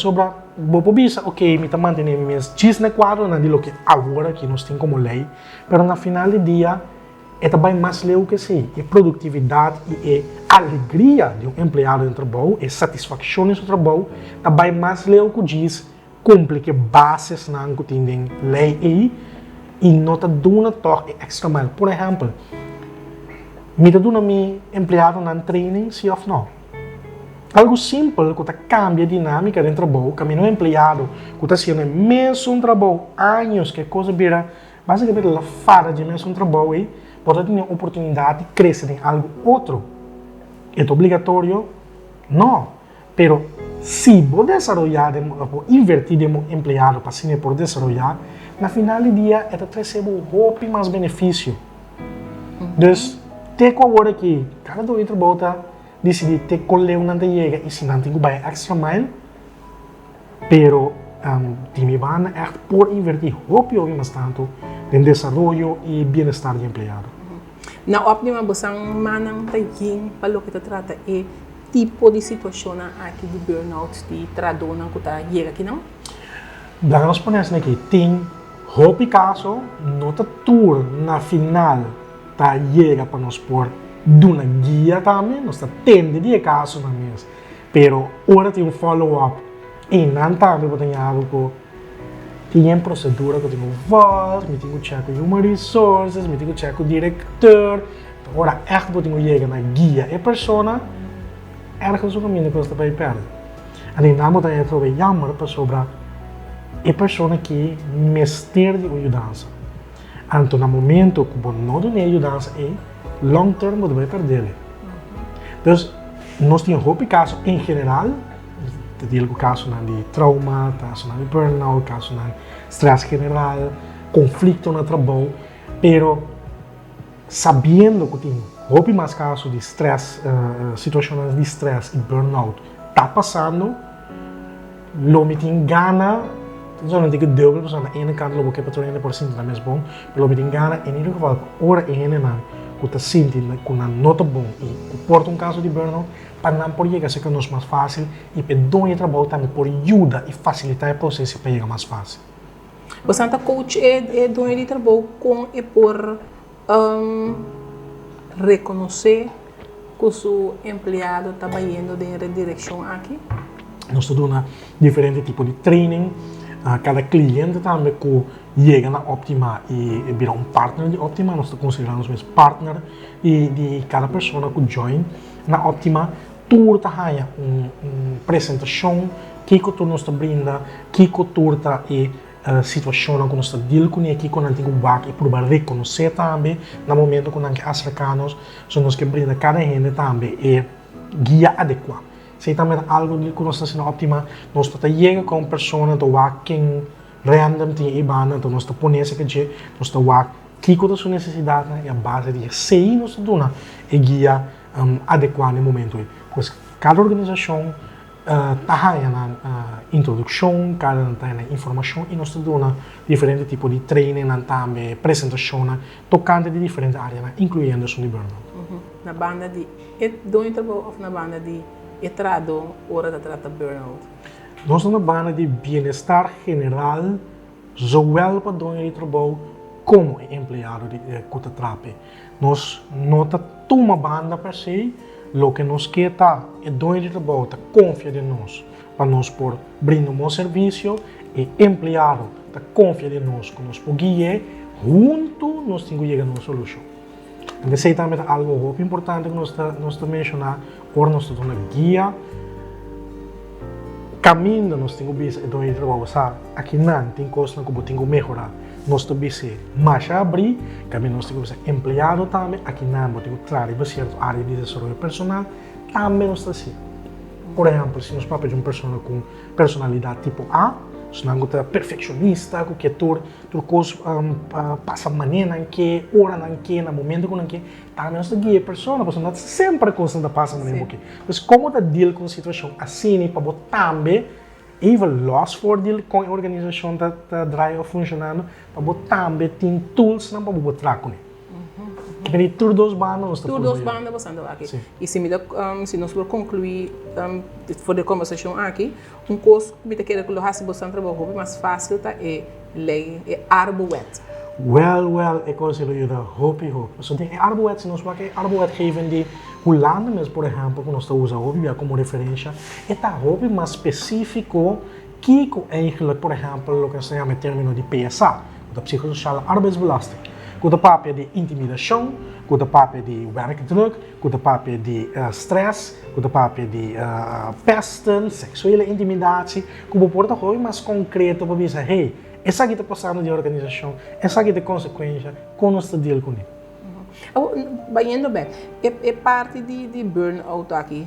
Pasobra bo por bisa, ok, mi ta mantené mi mes djis na e kuadronan di loke awor aki nos tin komo lei, pero na final di dia e ta bai mas leu ku esei. E produktividat i e alegria di un empleado den trabou, e satisfakshon den su trabou, ta bai mas leu ku djis kumpli ku e basesnan ku tin den lei ei i no ta duna tòg e èkstra mile. Por ehèmpel, mi ta duna mi empleadonan training si òf nò? Algu simpel ku ta kambia dinámika den trabou, kaminda un empleado ku ta hasiendo e mesun trabou años ku e kos a bira básikamente la fada dje mesun trabou ei, por ta tene un oportunidat di krese den algu otro. E ta obligatorio? Nò. Pero si bo desaroyá den bo, bo invertí den bo empleado pa asina e por desaroyá, na final di dia e ta trese bo hopi mas benefisio. Dus, te ku awor aki kada doño di trabou ta disidí te kon leu nan ta yega i si nan tin ku bai extra mile, pero di mi banda ègt por invertí hopi hopi mas tantu den desaroyo i bienestar di empleado. Na Optima bo san mannan ta yin pa loke ta trata e tipo di situashonnan aki di burnout di trahadónan ku ta yega akinan? Laga nos pone asina aki, tin hopi kaso, no ta tur na final ta yega pa nos por duna guia tambe, nos ta tende di e kasonan mes, pero ora tin un follow up einan tambe bo ta ña algu ku tin e prosedura ku tin ku vòlg, mi tin ku chèk ku human resources, mi tin ku chèk ku direkteur, ora ègt bo tin ku yega na guia e persona, ergens un kaminda kos ta bai pèrdè. Anto nan bo ta haña trobe yammer pasobra e persona aki mester di un yudansa. Anto na momento ku bo no dun'é e yudansa ei, long term bo ta bai pèrd'é. Dus nos tin hopi kaso en general, ta deal ku kasonan di trauma, kasonan di burnout, kasonan stress general, konflikto na trabou, pero sabiendo ku tin hopi mas kaso di stress, situashonnan di stress i burnout ta pasando, Lo mi tin gana, no solamente ku dubbel pasobra na ene kant lo bo ke pa tur hende por sinti nan mes bon, pero lo mi tin gana en ieder geval pa ora e hendenan ku ta sinti ku nan no ta bon i ku por ta un kaso di burnout, pa nan por yega serka nos mas fásil i pa e doño di trabou tambe por yuda i fasilitá e proseso pa yega mas fásil. Boso ta coach e doño di trabou kon e por Rekonosé ku su empleado ta bayendo den e direkshon aki. Nos ta duna diferente tipo di training. Kada kliente tambe ku yega na Optima i bira un partner di Optima, nos ta konsiderá nos mes partner di kada persona ku join na Optima. Tur ta haña un presentashon kiko tur nos ta brinda, kiko tur ta e Situashonnan ku nos ta deal kuné, kiko nan tin ku wak i purba rekonosé tambe na momento ku nan ke aserká nos, so nos ke brinda kada hende tambe e guia adekuá. Esei tambe ta algu di ku nos ta hasi na Optima, nos no ta yega ku un persona ta wak ken random tin ei banda, anto nos ta pone esaki dje, nos ta wak kiko ta su nesesidatnan i a base di esei nos ta duna e guia adekuá na e momento ei. Pues kada organisashon Ta haña nan introdukshon, kada nan ta haña nan informashon i nos ta duna diferente tipo di trainingnan tambe, presentashonnan tokante di diferente áreanan, inkluyendo esun di burnout. Na banda di e doño di trabou òf na banda di e trahadó ora ta trata burnout? Nos ta na banda di bienestar general, zowel pa doño di trabou komo e empleado ku ta traha p'e. Nos no ta tuma banda per se, loke nos ke ta e doño di trabou ta konfia den nos pa nos por brinda un bon servisio, e empleado ta konfia den nos ku nos por gui'é, huntu nos tin ku yega na un solushon. Anto esei tambe ta algu hopi importante ku nos ta nos ta menshoná ora nos ta duna guia, kaminda nos tin ku bisa e doño di trabou sa akinan tin kosnan ku bo tin ku mehorá. Nos ta bis'é masha abrí, kaminda nos tin ku bisa empleado tambe, akinan bo tin ku traha riba sierto área di desaroyo personal, tambe nos ta hasié. Por ehèmpel, si nos papia di un persona ku personalidat tipo A, esnan ku ta perfekshonista, ku ke tur tur kos pasa manera nan ke, ora nan ke, na momento ku nan ke, tambe nos ta guia e persona, pasobra no ta semper kosnan ta pasa manera bo ke. Pues, komo ta deal ku un situashon asina pa bo tambe Even los for di kon e organisashon ta ta draai of funshonando, pa bo tambe tin toolsnan pa bo por traha kuné. Ke tur dos banda nos ta Tur dos banda bo ta aki. I si mi ta si nos por konkluí for di e kombersashon aki, un kos ku mi ta kere ku lo hasi boso trabou hopi mas fásil ta e lei, e Arbowet. Wèl, wèl, e kos ei lo yuda hopi, hopi. Pasobra den e Arbowet, si nos wak e Arbowetgeving di Hulanda mes, por ehèmpel, ku nos ta usa hopi bia komo referensha, e ta hopi mas spesífiko kiko eigenlijk, por ehèmpel, loke nos ta yama e término di PSA, ku ta Psychosociale Arbeidsbelasting, ku ta papia di intimidashon, ku ta papia di werkdruk, ku ta papia di strès, ku ta papia di pesten, seksuele intimidatie, ku bo por ta hopi mas konkreto pa bisa, hey, esaki ta pasando den organisashon, esaki ta e konsekuensha, kon nos ta deal kuné? Awor, bayendo bèk, e parti di burn-out aki,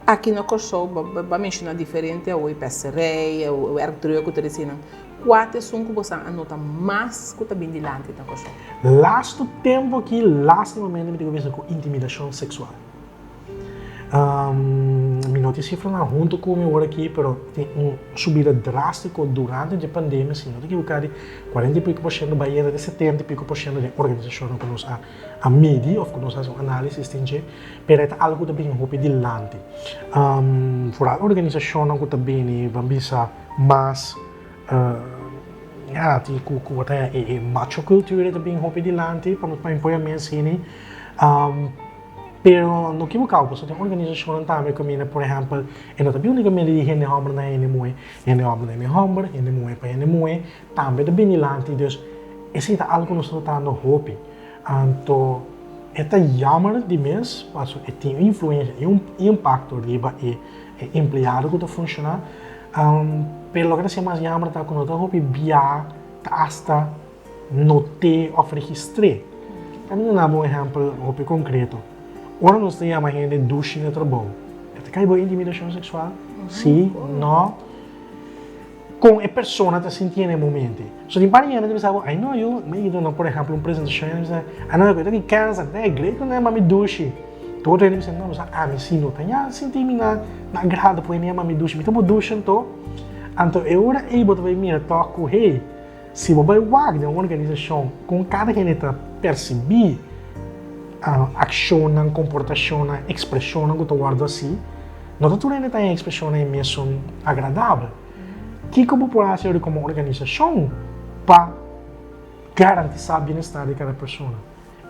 aki na Kòrsou bo a menshoná diferente awor, e pesterij, e werkdruk ku ta di asina. Kua ta esun ku boso a nota mas ku ta bin dilanti na Kòrsou? Lastu tempu aki, lastimamente mi tin ku bisa ku intimidashon seksual. Mi no tin sifranan huntu ku mi awor aki, pero tin un subida drástiko durante dje pandemia, si no ta ekivoká di kuarenta i piko por shento bai yega te setenta i piko por shento den organisashonnan ku nos a a midi òf ku nos a hasi un análisis den dje, pero e ta algu ku ta bini hopi dilanti. Foral organisashonnan ku ta bini, ban bisa, mas ya tin ku ku ta e macho cultuur ta bini hopi dilanti pa nos pa empoya mes hini. Pero no kiboká pasobra tin organisashonnan tambe ku mina por ehèmpel e no ta bin únikamente di hende hòmber na hende muhé, hende hòmber na hende hòmber, hende muhé pa hende muhé tambe ta bin dilanti dus esei ta algu ku nos ta notando hopi. Anto e ta yammer di mes pasobra e tin un influensia i un impakto riba e empleado ku ta funshoná pero loke ta hasi mas yammer ta ku no ta hopi bia ta asta not'é òf registr'é. Ta mi duna bo un ehèmpel hopi konkreto. Ora nos ta yama hende dushi na trabou, e ta kai bo intimidashon seksual? Sí? No? Kon e persona ta sintié na e momento? So tin par di hende ta bisa bo, ai no yu, mi a duna por ehèmpel un presentashon, hende ta bisa, ai no yu, ta ki kènsa, ta e great ku nan yama mi dushi. Tur otro hende ta bisa, no, sa ami si no ta ya sinti mi na agrado ku hende yama mi dushi, mi ta bo dushi anto. Anto e ora ei bo ta bai mira tòg ku, hey, Si bo bai wak den un organisashon kon kada hende ta persibí akshonnan, komportashonnan, ekspreshonnan ku ta wòrdu hasí, no ta tur hende ta haña ekspreshonnan e mesun agradabel. Kiko bo por hasi ora komo organisashon pa garantisá bienestar di kada persona?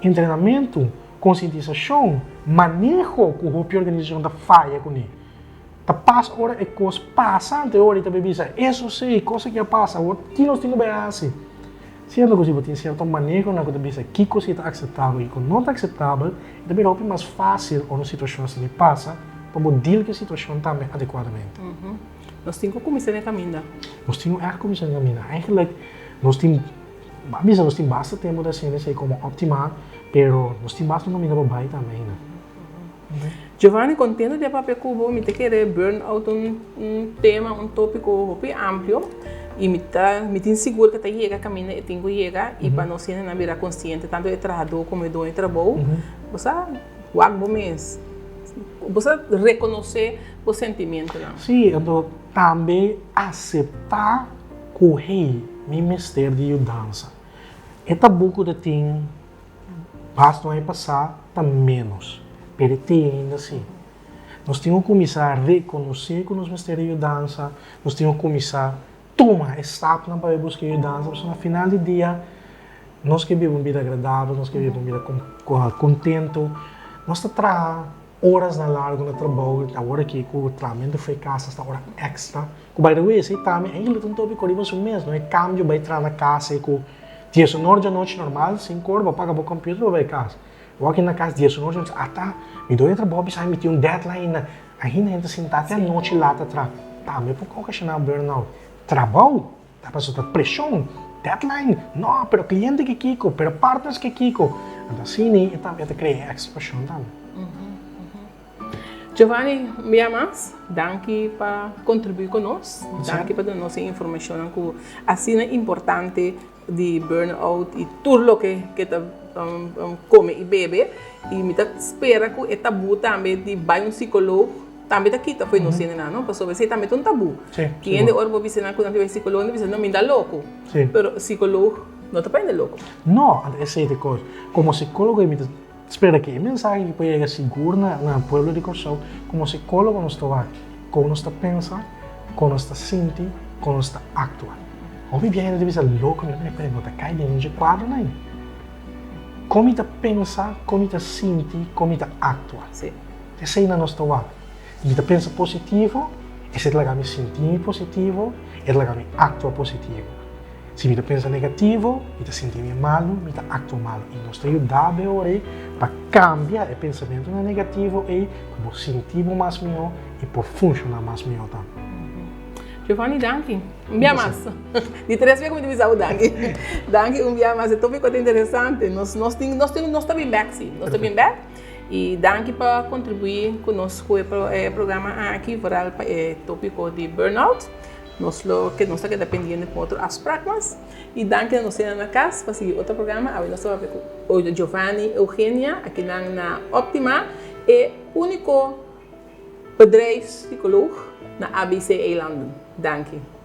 Entrenamentu, konsientisashon, maneho ku hopi organisashon ta faya kuné. Ta pas ora e kos pasa anto e ora i ta bay bisa, eso si, kos aki a pasa, awor ki nos tin ku bay hasi? Siendo ku si bo tin sierto manehonan ku ta bisa kiko si ta akseptabel i kiko no ta akseptabel, e ta bira hopi mas fásil ora un situashon asina pasa pa bo deal ku e situashon tambe adekuadamente. Nos tin ku kuminsá den kaminda. Nos tin ku ègt kuminsá den kaminda. Eigenlijk nos tin, bo a bisa nos tin basta tempu ta hasiendo esei komo Optima, pero nos tin basta un kaminda pa bai tambe ainda. Giovanni, contento di a papia cu bo, mi ta kere burnout un un tema, un topico hopi amplio y mi ta mi tin sigur cu ta yega caminda e tin cu yega y pa nos hendenan bira consciente tanto e trahador como e doño di trabou, bo sa wak bo mes, bo sa reconoce bo sentimientonan. Sí, anto tambe acepta cu hey, mi mester di yudansa. E tabu cu ta tin. Basta un aña pasá ta ménos, pero e tin ainda sí. Nos tin ku kuminsá rekonosé ku nos mester di yudansa, nos tin ku kuminsá tuma e stapnan pa bai buska yudansa, pasobra na final di dia nos ke biba un bida agradabel, nos ke biba un bida kontentu. Nos ta traha orasnan largu na trabou, awor aki ku trahamentu fo'i kas asta ora èkstra, ku by the way esei tambe eigenlijk ta un tópiko riba su mes, no? E kambio bai traha na kas ei ku Dies un or djanochi normal, sinku or bo paga bo computer bo bai kas. Bo aki na kas dies un or djanochi, ata mi doño trabou a bisa mi tin un deadline na ainda hende ta sinta te anochi lat atra. Tambe por okashoná burnout. Trabou ta pasobra ta preshon, deadline, no pero kliente ke kiko, pero partners ke kiko. Anto asina e tambe ta krea extra preshon tambe. Giovanni, un bia mas, danki pa kontribuí ku nos. Danki pa duna nos e informashonnan ku asina importante di burnout i tur loke ke ta kome i bebe. I mi ta spera ku e tabú tambe di bai un sikolog tambe ta kita fo'i nos hendenan, no? Pasobra esei tambe ta un tabú. Tin hende ora bo bisa nan ku nan ta bai sikolog, nan ta bisa, no, mi ta loko. Pero sikolog no ta pa hende loko. No, esei ta e kos. Komo sikólogo mi ta. Spera ku e mensahe aki por yega sigur na na pueblo di Kòrsou, komo sikólogo nos ta wak kon nos ta pensa, kon nos ta sinti, kon nos ta aktua. Hopi bia hende ta bisa loko mi ta pero no ta kai den dje kuadronan ei. Kon mi ta pensa, kon mi ta sinti, kon mi ta aktua. Eseinan nos ta wak. Mi ta pensa positivo, esei ta laga mi sinti mi positivo, e ta laga mi aktua positivo. Si mi ta pensa negativo, mi ta sinti mi malu, mi ta aktua malu. I nos ta yuda bo e ora ei pa kambia e pensamentunan negativo ei pa bo sinti bo mas mihó i por funshoná mas mihó tambe. Giovanni, danki. Un bia mas. Di tres bia ku mi ta bisa bo danki. Danki un bia mas. E tópiko ta interesante. Nos nos tin nos tin nos ta bin bèk si. Nos ta bin bèk. I danki pa kontribuí ku nos ku e programa aki, vooral pa e tópiko di burnout. Nos lo ke nos ta keda pendiente pa otro afsprak mas. I danki na nos hende na kas pa sigui otro programa. Awe nos ta papia ku Giovanni Eugenia akinan na Optima, e úniko bedrijfspsycholoog na ABC Eilanden. Danki.